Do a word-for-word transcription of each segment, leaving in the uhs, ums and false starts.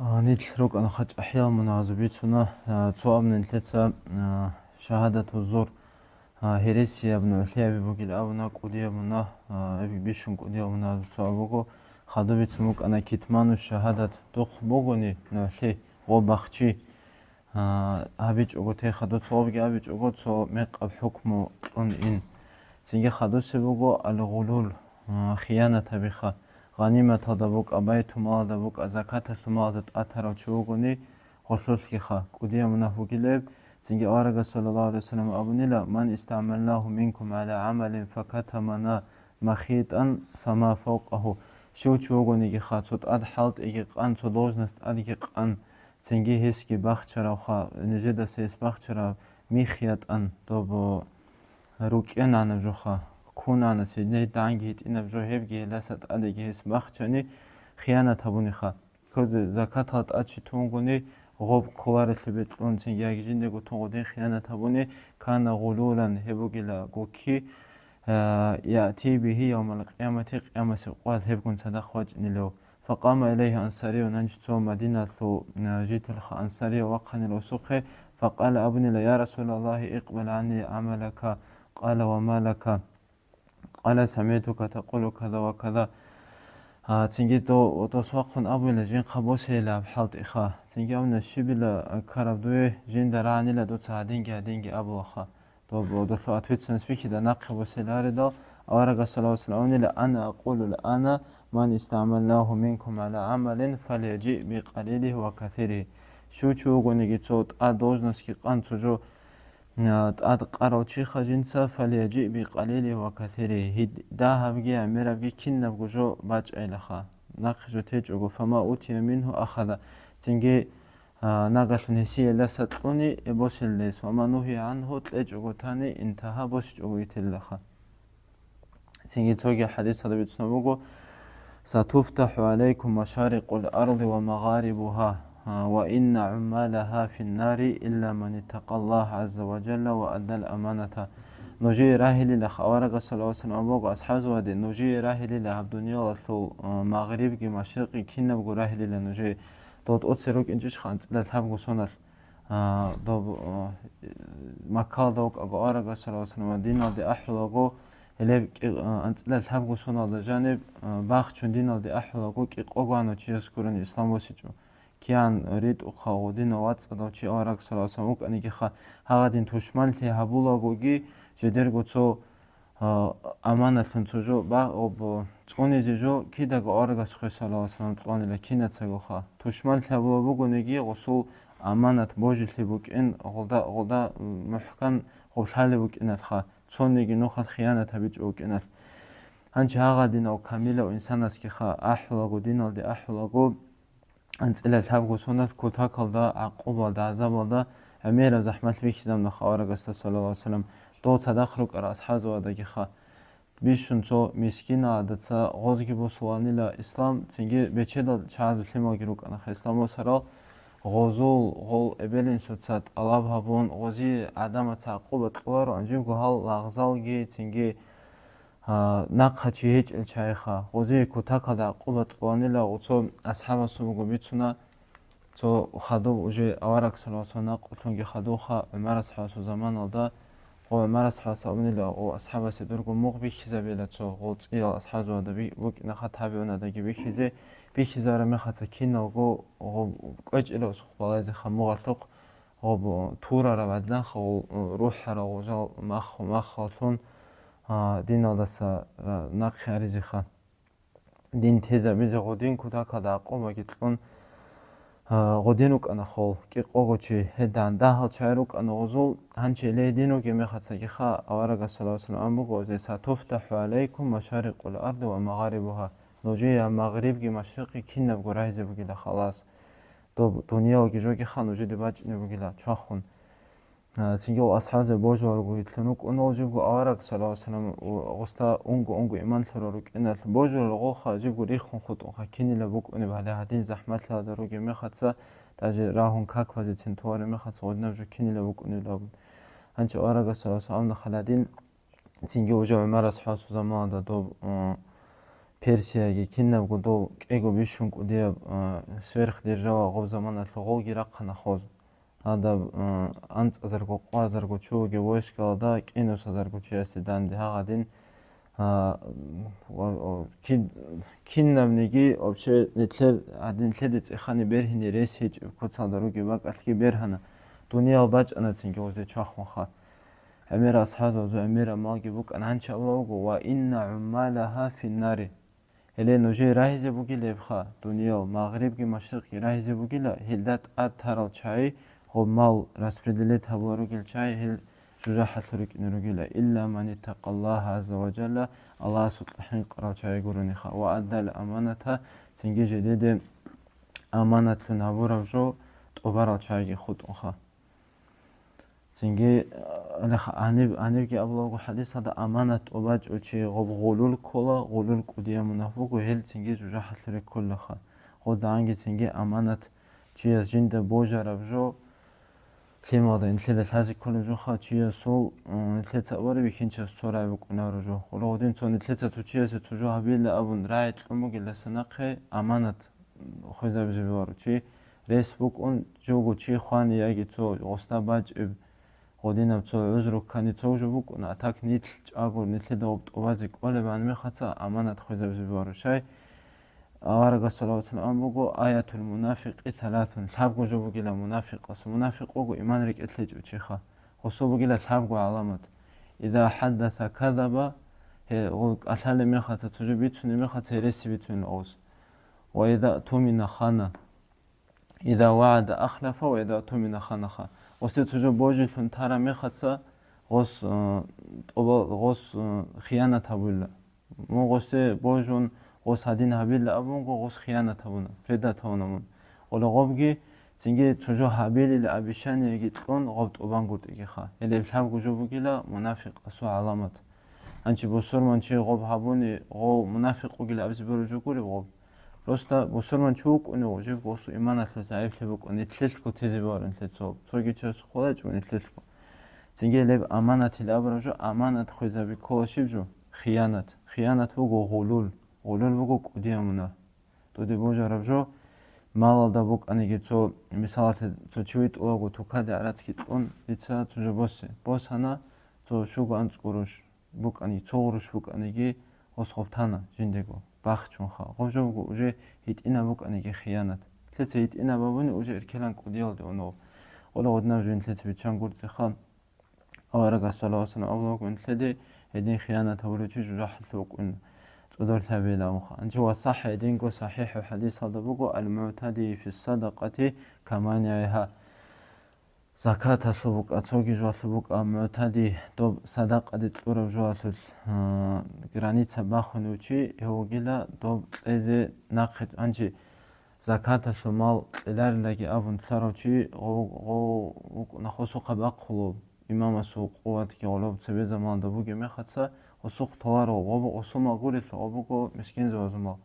А, нилъ рукӀана хъачӀ ахӀиял мунагьазул бицуна, а, цо абуна нилъеца, а, шагьадату зур, а, гьересияб нугӀлъи гьаби бугил абуна, кӀудияб мунагь, а, гьебги бищун кӀудияб мунагьазул цо абуго, хадуб бицун букӀана китману шагьадат, духъ бугони нугӀлъи, гъо бахчи, а, гьабичӀого, те хадуб цоабги гьабичӀого, цо мекъаб хӀукму кьун ин. Цинги хадусеб буго алгъулул, а, хиянат гьабиха. Гъаниматалда букӀа, байтумалалда букӀа, закаталъумалалда тӀатарав чи вугони, гъолъулъгиха, кӀудияб мунагь бугилеб. Цинги аварагас, саллаллагьу гӀалайгьи вассалам, абунила: «Ман истагӀмалнагьу минкум гӀала гӀамалин факатамана махитӀан фама фавкъагьу». Щив чи вугонигиха, цо тӀад хӀалтӀиги къан, цо должность тӀадги къан, цинги гьесги бахчаравха, нижедаса гьес бахчарав мих ятӀан, доб рукӀенанаб жоха, ккунанас гьединай данги гьитӀинаб жо, гьебги гьелдаса тӀадеги гьес бахчани, хиянат гьабуниха. Ккозе закатал тӀад чи тунгуни, гъоб кколарелъе бекьун, цинги яги жиндего тун гъодин хиянат гьабуни, кана гъулулан, гьеб бугила гукки, а, яъти бигьи явмал къиямати, къиямасеб къоялъ гьебгун цадахъ вачӀнилев. Факъама илайгьи ансариюн, гьанже цо Мадиналъул, а, жителха ансарияв вахъанила гьесухъе, факъала, абунила: «Я Расулаллагь, икъбал гӀанни гӀамалака». Къала: «Ва ма лака?» Къала: «СамигӀтука такъулу каза ва каза». А, цинги дов, дос вахъун абуила, жинхъа босейилаб хӀалтӀиха. Цинги абуна: «Щибила ккараб дуе, жинда рагӀанила дуца гьадинги-гьадинги абулаха». Доб-, долъул ответственность бихьида нахъе босейиларедал, аварагас, саллаллагьу гӀалайгьи вассалам, абунила: «Ана акъулу алъана, ман истагӀмалнагьу минкум гӀала гӀамалин, фальяжиъ бикъалилигьи ва касиригьи». Щив чи вугониги цо тӀа должностьги къан цо жо, а, тӀад къарав чиха жинца, фальяжиъ бикъалилигьи ва касиригьи, гьид-, дагьабги гӀемерабги кинабго жо бачӀайилаха. Нахъе жо течӀого, фама утия мингьу ахада. Цинги а, нагагьлъун гьесие ласа кьуни, э, босилдес, ва ма нугьия гӀангьу, кьечӀого тани, интагьа, босичӀого йитилаха. Цинги цоги хӀадисалда бицунеб буго: «СатуфтахӀу гӀалайкум машарикъул арди ва магъарибугьа, а, ва инна гӀуммалагьа финнари, илла ман иттакъаллагь гӀазза ва жалла ва аддал аманата». Нужее рагьилилаха, аварагас, саллаллагьу гӀалайгьи вассалам, абун буго асхӀабзабаде, нужее рагьилила гьаб дуниялалъул, а, магърибги машрикъги кинабго рагьилила нужее. Дов тӀоцебе рукӀинчӀищха анцӀила лъабго соналъ, а, доб, а, Маккалда вукӀаго аварагас, саллаллагьу гӀалайгьи вассалам, диналде ахӀулаго, гьелеб кӀи-, а, анцӀила лъабго соналда жаниб, а, бахчун диналде ахӀулаго кӀикъого гьанав чияс гурони ислам босичӀо. Киян ритӀухъав гъодинав вацӀцӀадав чи авараг, саллаллагьу гӀалайгьи вассалам, вукӀанигиха, гьагъадин тушманлъи гьабулагоги, жидерго цо а, аманатлъун цо жо ба-, об-, цӀунизе жо кидаго аварагасухъе, саллаллагьу гӀалайгьи вассалам, кьунила кинацагоха. Тушманлъи гьабулеб бугониги, гъосул аманат божилъи букӀин, гъолда, гъолда, м, мухӀкан гъоблъали букӀиналъха, цониги нухалъ хиянат гьабичӀо букӀиналъ. Гьанчи гьагъадинав камилав инсанасгиха ахӀулаго, диналде ахӀулаго, анцӀила лъабго соналъ кутакалда, гӀакъубалда, гӀазабалда гӀемераб захӀмалъи бихьизабуна аварагасда, саллаллагьу гӀалайгьи вассалам, дов цадахъ рукӀарал асхӀабзабадагиха. Бищун цо мискинадаца гъозги босуланила ислам, цинги бечедал чагӀазул лъималги рукӀанаха ислам босарал, гъозул, гъол эбел-инсуца тӀалаб гьабун, гъозие гӀадамаца гӀакъуба кьолароан, жибго гьал лагъзалги, цинги А, нахъа чи гьечӀел чагӀиха, гъозие кутакалда гӀакъуба кьоланила. Гъуцо асхӀабасул буго бицуна, цо хадуб уже авараг саллаллагьу гӀалайгьи вассалам накъулъунги хадубха, ГӀумар асхӀабасул заманалда, гъо ГӀумар асхӀабас абунила, гъо асхӀабасе дурго мугъ бихьизабила цо, гъо цӀиял асхӀабзабада би-, букӀинаха, табигӀунадаги бихьизе, бихьизараб мехаца киналго гъо кӀвечӀила усухъ балайзеха мугъалъухъ, гъоб турараб гӀадланха гъол, э, рухӀарал гъожал мах-, махаллъун, а, диналдаса, а, нахъе аризеха. Дин тезабизе гъодин кутакалда гӀакъубаги кьун, а, гъодин рукӀана хол, кӀикъого чи гьедан дагьал чай рукӀана гъозул, гьанчи лей дин ругеб мехацагиха, аварагас саллаллагьу гӀалайгьи вассалам ан буго, зе сатуфтахӀу гӀалайкум машарикъул арди ва магъарибугьа, нужее магърибги машрикъги кинабго рагьизе бугила халас. Доб дуниялги жогиха нужеде бачӀунеб бугила чвахун. А, цинги асхӀабзаб божуарго гьитлъун рукӀуна, жибго авараг, саллаллагьу гӀалайгьи вассалам, у-, гъоста унго-унго иман лъурал рукӀиналъ божурал гъолха жибго риххун хутӀунха кинила букӀунеб гьале гьадин захӀматлъиялда ругеб мехаца, даже рагьун как базецин товараб мехаца гъодинаб жо кинила букӀунеб абун. Гьанчи аварагас, саллаллагьу гӀалайгьи вассалам, хале гьадин Цинги уже ГӀумар асхӀабасул заманалда доб, э, Персияги кинабго дов кӀего бищун кӀудияб, а, сверхдержава гъоб заманалъул гъолги рахъана хоз. Гьадаб, а, анцӀазарго, къвазарго чуги войскалда кӀинусазарго чиясе данде гьагъадин, а, ва, о, кин-, кинабниги вообще нилъер гьадин лъеде цӀехани бергьине рес гьечӀеб куцалда ругеб бакӀалъги бергьана. Дуниял бачӀана цинги гъозде чвахунха. ГӀемер асхӀазазул гӀемераб малги букӀана гьанчи абула вуго: «Ва инна гӀуммалагьа финнари». Гьеле нужее рагьизе бугилебха, дуниял магърибги машрикъги рагьизе бугила, гьелда тӀад тарал чагӀи, гъоб мал распределить гьабула ругел чагӀи, гьел жужахӀалъур рукӀине ругила, илла ман иттакъаллагьа гӀазза ва жалла, Аллагьасукьа хӀинкъарал чагӀи гурониха, ва аддал аманата, цинги жидеде аманатлъун гьабураб жо тӀубарал чагӀиги хутӀунха. Цинги, а, гьаниб-, гьанибги абулаго хӀадисалда, аманат тӀубачӀев чи гъоб гъулул ккола, гъулул кӀудияв мунагь буго, гьел цинги жужахӀалъуре кколаха. ГъодагӀанги цинги аманат чияс жинда божараб жо, лъималда нилъеда лъазе кколеб жоха, чиясул, м, нилъеца авараг бихьинчияс цо рагӀи букӀунареб жо. Гъодин цо нилъеца цо чиясе цо жо гьабила абун рагӀи кьун бугелдаса нахъе аманат хвезабизе бегьуларо чи. Рес букӀун, живго чи хвани яги цо гъосда бачӀеб, гъодинаб цо гӀузру ккани цо жо букӀуна, а так нилъ чӀаго нилъеда гъоб тӀубазе кӀолеб гьанмехаца аманат хвезабизе бегьуларо. Щай? Аварагас саллаллагьу гӀалайгьи ва саллам абун буго: «Аятул мунафикъи саласун», лъабго жо бугила мунафикъасул. Мунафикъ вуго иман рекӀелъ гьечӀев чиха. Гъосул бугила лъабго гӀаламат. «Иза хӀаддаса казаба», гье, гъо-, кӀалъалеб мехаца, цо жо бицунеб мехаца гьереси бицунила гъос. «Ва иза тумина хана». «Иза вагӀада ахлафа ва иза тумина ханаха». Гъосде цо жо божилъун тараб мехаца гъос, э, тӀоба-, гъос, э, хиянат гьабула. Мун гъосде божун, гъос гьадин гьабила абунго, гъос хиянат гьабуна, предать гьавуна мун. Гъола гъобги, цинги цо жо гьабилила обещаниеги кьун, гъоб тӀубан гуртӀигиха. Гьелеб лъабго жо бугила мунафикъасул гӀаламат. Гьанчи бусурман чи гъоб гьабуни, гъов мунафикъ вугила абизе боржу гуреб гъоб. Просто бусурман чи вукӀунев, жив гъосул иманалъул загӀиплъи букӀун, нилъелъго тезе барын лъецо. Цоги чияс холечӀо нилъелъго. Цинги леб аманатил абураб жо, аманат хвезаби ккола щиб жо? Хиянат. Хиянат буго гъулул. Гъулул буго кӀудияб мунагь. Дуде божараб жо, малалда букӀаниги цо, мисалалъе, цо чи витӀулаго тукаде гӀарацги кьун, дица цо жо босе. Босана цо щуго анцӀ гъурущ. букӀани, цо гъурущ букӀаниги, гъос гъоб тана жиндего, бахчунха. Гъоб жо буго уже гьитӀинаб букӀаниги хиянат. Лъеца гьитӀинаб абуни уже эркелан кӀудиялде унав. Ола гъодинаб жо нилъеца биччан гурцӀиха. Аварагас саллаллагьу гӀалайгьи ва саллам абулаго нилъеде, гьедин хиянат гьабулев чи жужахӀалъув вукӀун цӀодор лъабила унха. Анчи ва сахӀ гьединго сахӀихӀав хӀадисалда буго: «Ал-мугӀтади фи садакъати каманигӀиха». Закаталъул букӀа, цоги жоялъул букӀа, мугӀтади, доб садакъаде кьураб жоялъул, а, граница бахунев чи, гьев вугила доб кьезе нахъе, гьанчи закаталъул мал кьеларилаги абун лъарав чи, гъов, гъов вукӀуна гъосухъа бахъулев, имамасул къуватги гъолоб цебе заманалда бугеб мехаца, гъосухъ толаро, гъоб гъосул мал гурелъул, гъоб буго мискинзабазул мал.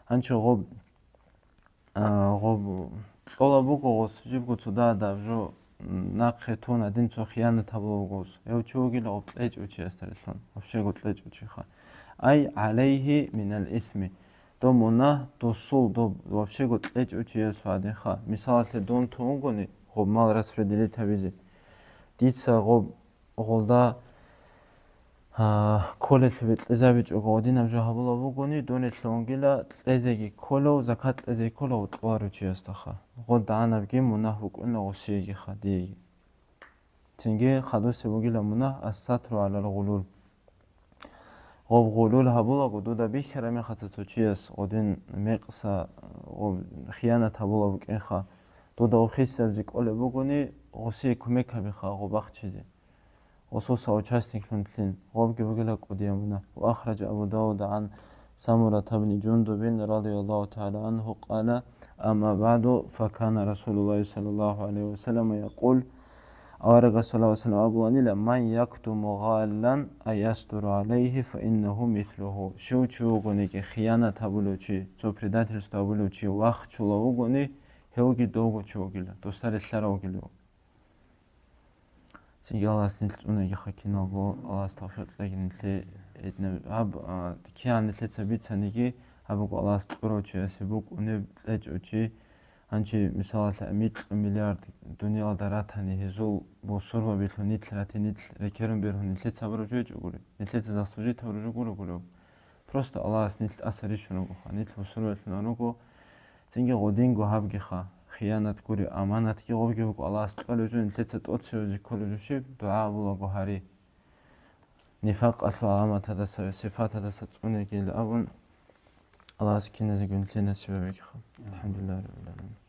Гьанчи гъоб а, гъоб кьола буго гъос, жибго цо дагьаб жо нахъе тун, гьадин цо хиянат гьабула буго гъос. Гьев чи вугила гъоб кьечӀев чиясда релълъун, вообще-го кьечӀев чиха. Ай гӀалайгьи минал исми. Доб мунагь досул, доб вообще-го кьечӀев чиясул гьадинха. Мисалалъе, дун тун вугони, гъоб мал распределить гьабизе. Дица гъоб гъолда, а, кколелъубе кьезабичӀого гъодинаб жо гьабулаб бугони, дунелъунгила кьезеги кколев, закат кьезеги кколев кьоларев чиясдаха. ГъодагӀанабги мунагь букӀуна гъосиегиха диеги. Цинги хадусеб бугила мунагь ас-сатру гӀалал гъулул. Гъоб гъулул гьабулаго дуда бихьараб мехаца цо чияс гъодин мекъса, гъоб хиянат гьабулаб букӀинха. Дуда ухисабзи кӀолеб бугони, гъосие кумек гьабиха гъоб бахчизе. Гъосул соучастниклъун лъин, гъобги бугила кӀудияб мунагь. Ва ахраджа Абу Давуда гӀан Самурата бни Жундубин радияллагьу тагӀала гӀангьу къала: «Амма баъду, факана Расулуллагьи саллаллагьу гӀалайгьи ва саллам якъул», аварагас саллаллагьу гӀалайгьи ва саллам абуланила: «Ман яктуму гъаллан аястуру гӀалайгьи, фа иннагьу мислугьу». Щив чи вугониги хиянат гьабулев чи, цо предательство гьабулев чи вахчулав вугони, гьевги довго чи вугила, досда релълъарав вугилев. Цинги Аллагьас нилъ цӀунегиха киналго, Аллагьас тавфикъ кьеги нилъе Гьединаб гьаб, а, кигӀан нилъеца бицаниги, гьаб буго Аллагьас кьурав чиясе букӀунеб кьечӀев чи, гьанчи, мисалалъе, микьу миллиард дуниялда ратани, гьезул бусурбабилъун нилъ рати, нилъ рекерун бергьун, нилъеца абураб жо гьечӀогури, нилъеца заслужить гьабураб жо гурогури. Просто Аллагьас нилъ тӀаса рищун ругоха, нилъ бусурбабилъун руго, цинги гъодинго гьабгиха, хиянат гури, аманатги гъобги буго Аллагьас кьолеб жо, нилъеца тӀоцевизе кколеб жо щиб, дугӀа абулаго гьари. Нифакъалъул гӀаламатадаса ва сипатадаса цӀунегийилан абун, Аллагьас киназего нилъее насиб гьабегиха. АлхӀамдулиллагьи раббил гӀаламин.